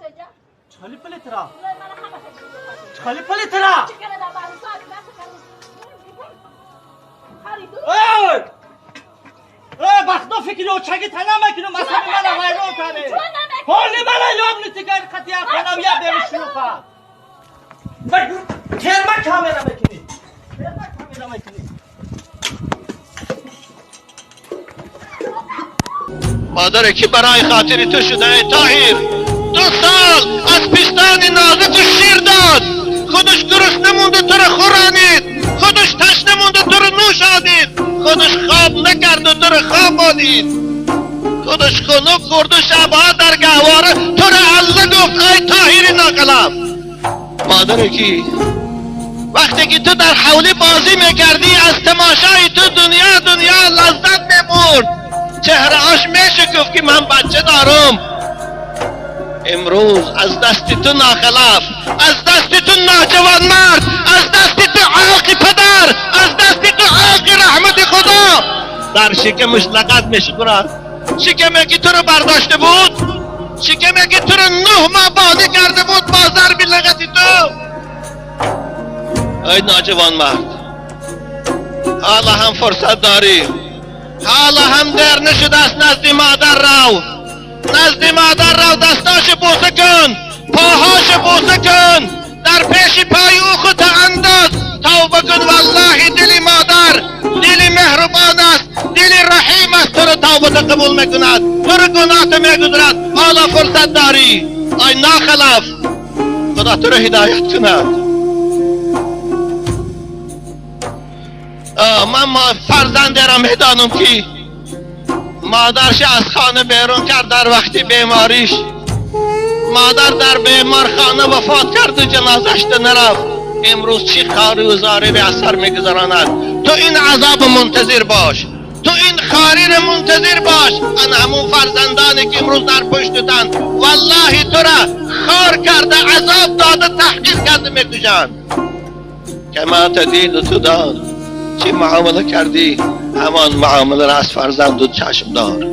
Чхали палитра. Чхали палитра. Ой! Ой, бахто фикри очаги тана мекунам, масали мана вайрон кане. Ҳоли мана ёб нитигар қатия хонам я берушнуха. Терма камера мекунӣ. Терма камера мекунӣ. مادر کی برای خاطر تو شده ای طاهر؟ 2 سال از پستان نازک و شیر داد، خودش گرسنه مونده تو رو خورانید، خودش تشنه مونده تو رو نوشانید، خودش خواب نکرد و تو رو خواب آنید، خودش خنک خورد و شبها در گهواره تو رو الله گفت ای طاهر ناقلم. مادر کی وقتی که تو در حولی بازی میکردی از تماشای تو دنیا دنیا لذت میبرد، چهره اش میشکفت که من بچه دارم. امروز از دست تو ناخلف، از دست تو ناجوانمرد، از دست تو عاق پدر، از دست تو عاق رحمت خدا در شکمش لغت میشکرد. شکمی که تو رو برداشته بود، شکمی که تو رو 9 ماه بازی کرده بود با ضرب لغت تو. ای ناجوانمرد، حالا هم فرصت داری، حالا هم دیر نشده است. نزد مادر رو، نزد مادر رو، دستاش بوسه کن، پاهاش بوسه کن، در پیش پای او خود انداز، توبه کن. والله دل مادر دل مهربان است، دل رحیم است، تو رو توبه قبول میکند، تو رو گناه میگذرد. حالا فرصت داری ای ناخلف، خدا تو رو هدایت کند. من فرزنده را میدانم که مادرش از خانه بیرون کرد در وقتی بیماریش، مادر در بیمارخانه وفات کرد و جنازش نرفت. امروز چی خاری و زاری به اثر میگذراند. تو این عذاب منتظر باش، تو این خاری را منتظر باش. ان همون فرزندانی که امروز در پشتتند والله تو را خار کرده، عذاب داده، تحقیر کرده میکشند. کما تدین تدان، چی معامله کردی همان معامله را از فرزند و چشم دار.